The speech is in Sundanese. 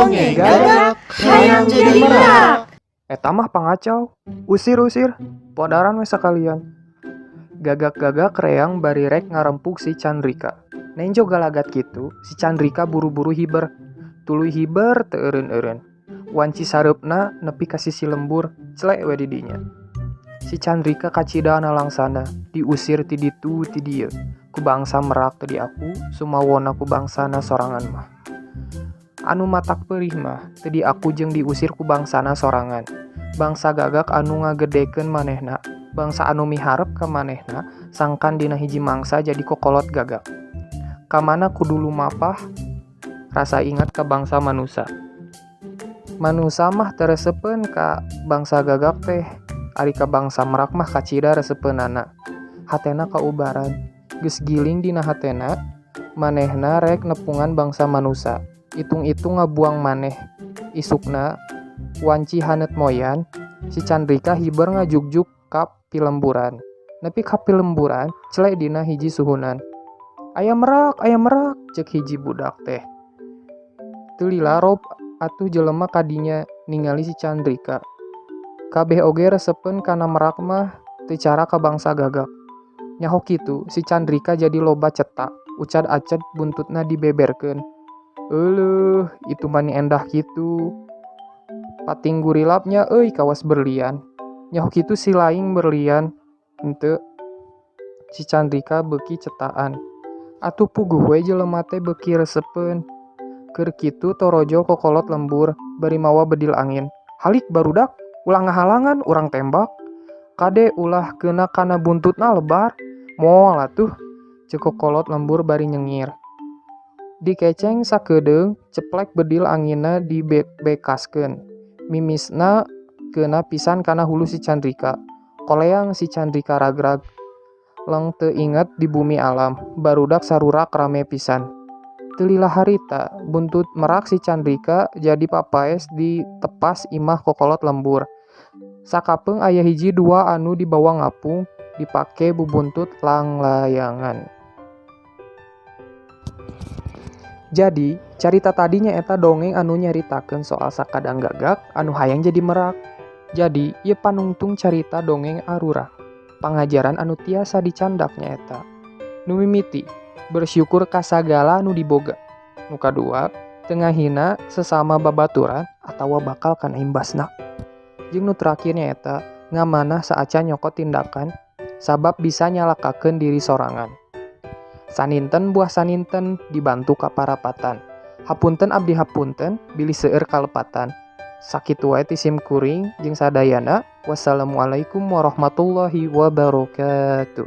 Dongeng gagak hayang jadi merak. Eta mah pangacau. Usir usir. Podaran we sakalian. Gagak-gagak reang bari rek ngarempug si Chandrika. Nenjo galagat kitu, si Chandrika buru-buru hiber. Tuluy hiber teu eureun-eureun. Wanci sareupna nepi ka sisi lembur, clek we di dinya. Si Chandrika kacida nalangsana, diusir ti ditu ti dieu. Ku bangsa merak teu diaku, sumawona ku bangsana sorangan mah. Anu matak peurih mah, teu diaku jeung diusir ku bangsana sorangan. Bangsa gagak anu ngagedekeun manehna, bangsa anu miharep ka manehna, sangkan dina hiji mangsa jadi kokolot gagak. Ka mana kudu lumapah rasa ingat ka bangsa manusa. Manusa mah teu resepeun ka bangsa gagak teh, ari ka bangsa merak mah kacida resepeunana. Hatena kaubaran, geus giling dina hatena, manehna rek nepungan bangsa manusa. Itung-itung ngabuang maneh. Isukna, wanci haneut moyan, si Chandrika hiber ngajugjug ka pilemburan. Nepi ka pilemburan, clek dina hiji suhunan. Aya merak, aya merak, ceuk hiji budak teh. Teu lila rob atuh jelema ka dinya ningali si Chandrika. Kabeh oge resepeun kana merak mah teu cara ka bangsa gagak. Nyaho kitu, si Chandrika jadi loba ceta, ucad-aced buntutna dibeberkeun. Euleuh, itu mani endah kitu. Pating gurilap nya euy kawas berlian. Nyaho kitu si laing berlian henteu. Si Chandrika beuki cetaan. Atuh puguh we jelema teh beuki resepeun. Keur kitu torojol kokolot lembur bari mawa bedil angin. Halik barudak, ulah ngahalangan urang tembak. Kade ulah keuna kana buntutna lebar. Moal atuh, ceuk kokolot lembur bari nyengir. Dikeceng sakedeung, ceplek bedil anginna dibekaskeun. Mimisna keuna pisan kana hulu si Chandrika. Koleang si Chandrika ragrag. Leng teu inget di bumi alam, barudak sarurak rame pisan. Teu lila harita, buntut merak si Chandrika jadi papaes di tepas imah kokolot lembur. Sakapeung aya hiji dua anu dibawa ngapung, dipake bubuntut langlayangan. Jadi, carita tadi nyaeta dongeng anu nyaritakeun soal sakadang gagak anu hayang jadi merak. Jadi, ieu panungtung carita dongeng arurang. Pangajaran anu tiasa dicandak nyaeta: Nu mimiti, bersyukur ka sagala nu diboga. Nu kadua, teu ngahina sesama babaturan atawa bakal kana imbasna. Jeung nu terakhir nyaeta ngamanah saacan nyokot tindakan sabab bisa nyalakakeun diri sorangan. Saninten buah saninten dibantu ka parapatan. Hapunten abdi hapunten bilih seueur kalepatan. Sakitu wae ti sim kuring jeung sadayana. Wassalamualaikum warahmatullahi wabarakatuh.